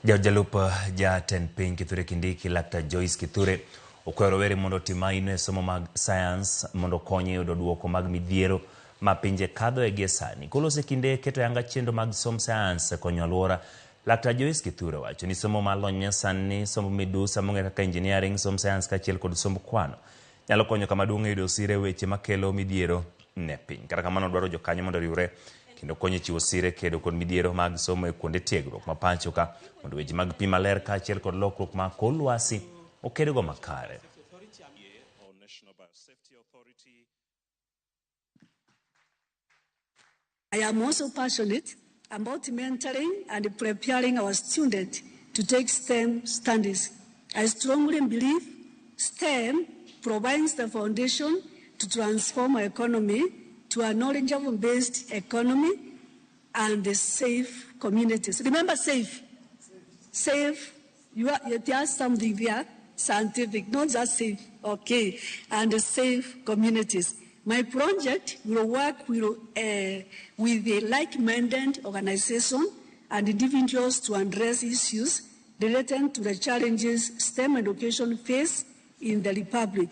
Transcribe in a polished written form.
Jaod jalup jatend piny Kithure Kindiki, Laktar Joyce Kithure okwayo rowere mondo otim maino e somo mag sayans mondo okonye yudo duoko mag midhiero ma pinje kadhoe gie sani. Koloso e kinde keto ayanga chenro mag somb sayans konyo alwora, Laktar Joyce Kithure owacho ni somo mar lony manyasani, somb midusa mong'ere kaka engineering, somb sayans kaachiel kod somb kwano nyalo konyo kama duong' e yudo sir e weche makelo midhiero ne piny. Kata kamano dwaro jokanyo mondo oriwre kendo konyo e chiwo sir e kedo kod midhiero mag somo e kuonde tiegruok ma pacho ka mondo weche mag pi maler kaachiel kod lokruok mag kor lwasi okedgo makare. I am also passionate about mentoring and preparing our students to take STEM studies. I strongly believe STEM provides the foundation to transform our economy to a knowledgeable-based economy and a safe communities. Remember, safe. Safe, you are, there's something there, scientific, not just safe, okay, and safe communities. My project will work with the like-minded organization and individuals to address issues related to the challenges STEM education face in the Republic.